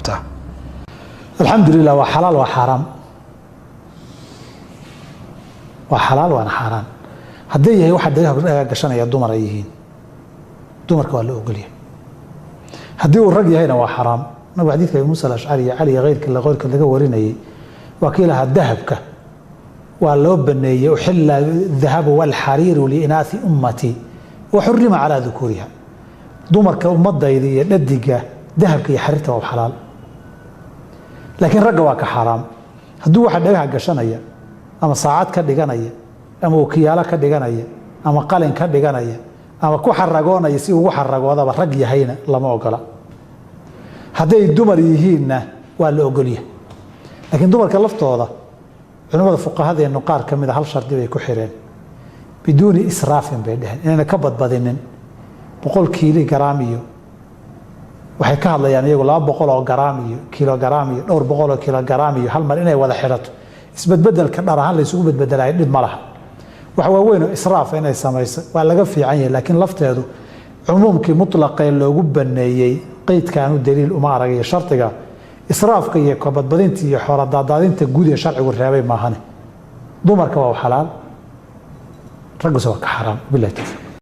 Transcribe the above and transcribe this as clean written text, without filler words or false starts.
kartaa? Alxamdulilah, waa xalaal, waa xaaraam, waa xalaal waana xaaraan. Hadday yahay waxa dhagaha gashanaya dumar ay yihiin, dumarka waa la ogolyahay. Haddii uu rag yahayna waa xaraam. Nabigu xadiidka Abi Muusa Alashcari iyo Cali iyo keyrka keyrka laga warinayay waa kii lahaa dahabka waa loo baneeyey, uxila dahabu walxariiru liinaasi ummatii wa xurima calaa dukuuriha. Dumarka ummadayda iyo dhadiga dahabka iyo xariirta waa xalaal, laakiin ragga waa ka xaaraam. Hadduu waxa dhagaha gashanaya ama saacad ka dhiganaya ama okiyaalo ka dhiganaya ama qalin ka dhiganaya ama ku xaragoonaya si ugu xaragoodaba rag yahayna lama ogola. Hadday dumar yihiinna waa la ogolyahay. Laakiin dumarka laftooda culimmada fuqahadeennu qaar ka mida hal shardi bay ku xireen, biduuni israafin bay dheheen, inayna ka badbadinin 100 kiilogaraam iyo waxay ka hadlayaan iyagu 200 oo garaam iyo kilogaraam iyo dhowr boqol oo kilogaraam iyo hal mar inay wada xidhato. Isbedbedelka dhar ahaan la isugu bedbedelayo dhib ma laha. Wax waaweyn oo israafa inay samayso waa laga fiican yahay, laakiin lafteedu cumuumkii mutlaqee loogu baneeyey qeydkaanu daliil uma aragayo shardiga israafka iyo kabadbadinta iyo xoola daadaadinta guud ee sharcigu reebay maahane. Dumarka waa xalaal, ragguse waa ka xaraam. Billahi towfiiq.